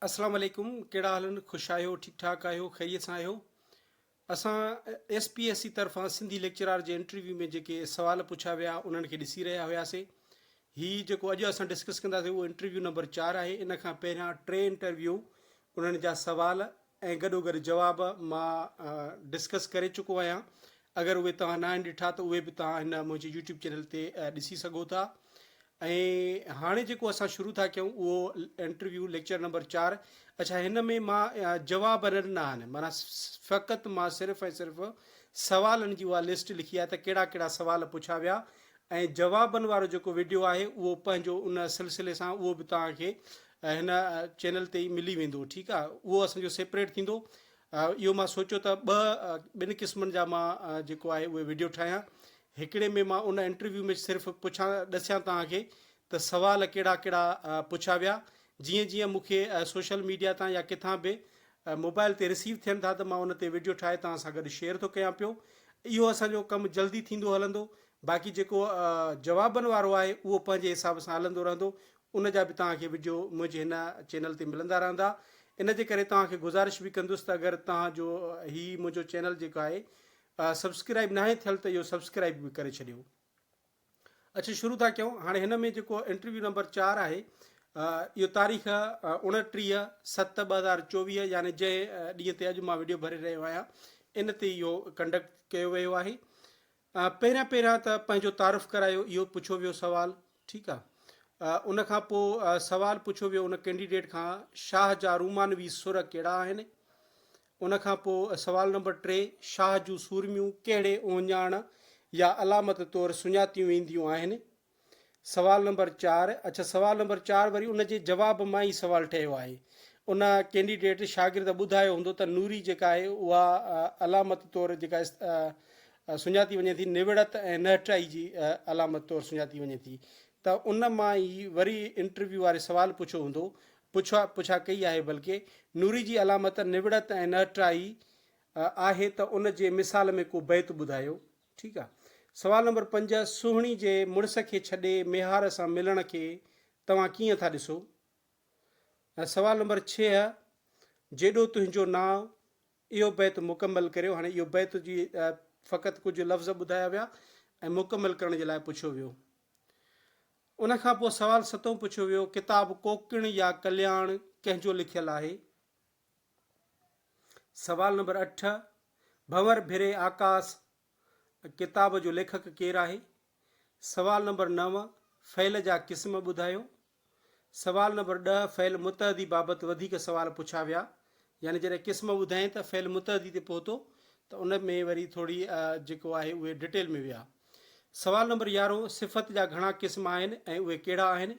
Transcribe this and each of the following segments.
اسلام عليڪم ڪهڙا حال آهن خوش آهيو ٺيڪ ٺاڪ آهيو خيريت سان آهيو اسان ايس پي ايس سي طرفان سنڌي ليڪچرار جي انٽرويو ۾ جيڪي سوال پڇيا ويا انهن کي ڏسي رهيا هياسي هي جيڪو اڄ اسان ڊسڪس ڪنداسين اهو انٽرويو نمبر 4 آهي ان کان پهريان ٽي انٽرويو انهن جا سوال ۽ گڏو گڏ جواب مان ڊسڪس ڪري چڪو آهيان اگر اهي توهان ناهن ڏٺا ته اهي به توهان هن منهنجي يوٽيوب چينل تي ڏسي سگهو ٿا ۽ هاڻي جيڪو اسان شروع ٿا ڪيون اهو انٽرويو ليڪچر نمبر 4. اڇا هن ۾ مان جواب نه ڏنا آهن معنيٰ فقط مان صرف ۽ صرف سوالن جي اها لسٽ لکي آهي ته ڪهڙا ڪهڙا سوال پڇا ويا ۽ جوابن وارو جيڪو وڊيو آهي اهو پنهنجو ان سلسلي سان اهو به توهان کي هن چينل تي ئي ملي ويندو ٺيڪ آهي اهو اسان جو سيپريٽ ٿيندو. اهو مان سوچيو ته ٻه ٻن قسمن جا مان جيڪو آهي اهي وڊيو ٺاهيان هڪڙي ۾ مان ان انٽرويو ۾ صرف پڇان ڏسيان توهان کي ته سوال ڪهڙا ڪهڙا پڇيا ويا جيئن جيئن مون کي سوشل ميڊيا تان يا ڪٿان به موبائل تي رسيو ٿين ٿا ته مان ان تي وڊيو ٺاهي توهان سان گڏ شيئر ٿو ڪيان پيو اهو اسان جو ڪم جلدي ٿيندو هلندو باقي جيڪو جوابن وارو آهي اهو پنهنجي حساب سان هلندو رهندو ان جا به توهان کي وڊيو منهنجي هن چينل تي ملندا رهندا ان جي ڪري توهان کي گذارش به ڪندس ته اگر توهان جو هي منهنجو چينل جيڪو آهي سبسڪرائب ناهي ٿيل ته اهو سبسڪرائب به ڪري ڇڏيو. اڇا شروع ٿا ڪيون هاڻي هن ۾ جيڪو انٽرويو نمبر 4 آهي اهو تاريخ 29 7 2024 يعني جنهن ڏينهن تي اڄ مان وڊيو ڀري رهيو آهيان ان تي اهو ڪنڊڪٽ ڪيو ويو آهي. پهريان پهريان ته پنهنجو تعارف ڪرايو اهو پڇيو ويو سوال ٺيڪ آ ان کان پوء سوال پڇيو ويو ان ڪينڊيڊيٽ کان شاهه جا رومانوي سر ڪهڙا آهن ان کان پوء سوال نمبر 3 شاهه جون سورميون ڪهڙي اهڃاڻ يا علامت طور سڃاتيون وينديون آهن سوال نمبر 4، اڇا سوال نمبر 4 وري ان جي جواب مان ئي سوال ٺهيو آهي. ان ڪينڊيڊيٽ، شاگرد، ٻڌايو هوندو ته نوري جيڪا آهي اها علامت طور جيڪا سڃاتي وڃي ٿي نوڙت ۽ نهٽائي جي علامت طور سڃاتي وڃي ٿي ته ان مان ئي وري انٽرويو واري سوال پڇيو هوندو، پڇا پڇا ڪئي آهي بلڪه، نوري جي علامت نوڙت ۽ نهٽائي آهي ته ان جي مثال ۾ ڪو بيت ٻڌايو. ٺيڪ آ. سوال نمبر 5، سهڻي جي مڙس کي ڇڏي ميهار سان ملڻ کي توهان ڪيئن ٿا ڏسو؟ ۽ سوال نمبر 6، جيڏو تنهنجو نانء، اهو بيت مڪمل ڪريو. هاڻي اهو بيت جي فقط ڪجهه لفظ ٻڌايا ويا ۽ مڪمل ڪرڻ جي لاء پڇيو ويو. ان کان پوء سوال ستون پڇيو ويو، ڪتاب ڪوڪڻ يا ڪلياڻ ڪنهن جو لکيل آهي؟ سوال نمبر 8، ڀنور ڀري آڪاس ڪتاب جو ليکڪ ڪير آهي؟ سوال نمبر 9، فعل جا قسم ٻڌايو؟ سوال نمبر 10، فعل متعدي بابت وڌيڪ سوال پڇيا ويا، يعني جڏهن قسم ٻڌائين ته فعل متعدي تي پهتو ته ان ۾ وري ٿوري جيڪو آهي اهي ڊٽيل ۾ ويا. سوال نمبر 11، صفت جا گهڻا قسم آهن ۽ اهي ڪهڙا آهن؟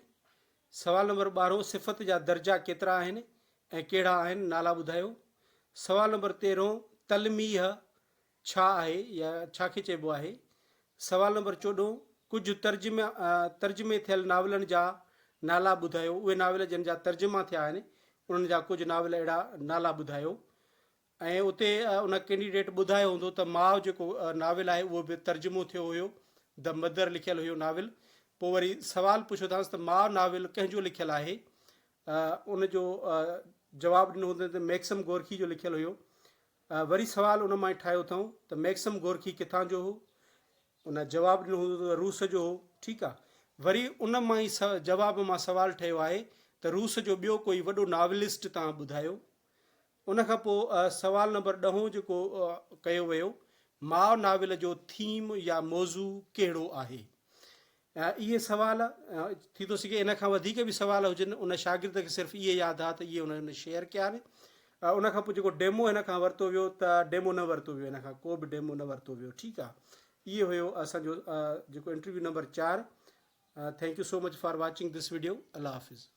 سوال نمبر 12، صفت جا درجا ڪيترا آهن ۽ ڪهڙا آهن نالا ٻڌايو؟ سوال نمبر 13، تلميح ڇا آهي يا ڇا کي چئبو آهي؟ سوال نمبر 14، ڪجهه ترجمي ترجمي ٿيل ناولن جا نالا ٻڌايو اهي ناول جن جا ترجما ٿيا آهن انهن جا ڪجهه ناول اهڙا نالا ٻڌايو؟ ۽ اتي ان ڪينڊيڊيٽ ٻڌايو هوندو ته ماء جيڪو ناول آهي اهو به ترجمو ٿيو هيو The Mother لکيل هيو ناول پوء وري سوال پڇيو اٿانس ته ماء ناول ڪنهن جو لکيل آهي ان جو جواب ڏنو هوندو ته ميڪسم گورکي جو لکيل هيو وري سوال ان مان ئي ٺاهيو اٿائون ته ميڪسم گورکي ڪٿان جو هو ان جواب ڏنو هوندو ته روس جو هو ٺيڪ آ وري ان مان ئي جواب مان سوال ٺهيو آهي ته روس جو ٻيو ڪوئي وڏو ناولسٽ توهان ٻڌايو ان کان پوء سوال نمبر ڏهون جيڪو ڪيو ويو، ماء ناول جو ٿيم يا موضوع ڪهڙو آهي؟ اهي سوال ٿي ٿو سگهي ان کان وڌيڪ به سوال هجن، ان شاگرد کي صرف اهي ياد ها ته اهي هن شيئر ڪيا آهن. ان کان پوء جيڪو ڊيمو هن کان ورتو ويو ته ڊيمو نه ورتو ويو، هن کان ڪو به ڊيمو نه ورتو ويو. ٺيڪ آهي، اهي هيو اسان جو جيڪو interview number 4. Thank you so much for watching this video. Allah Hafiz.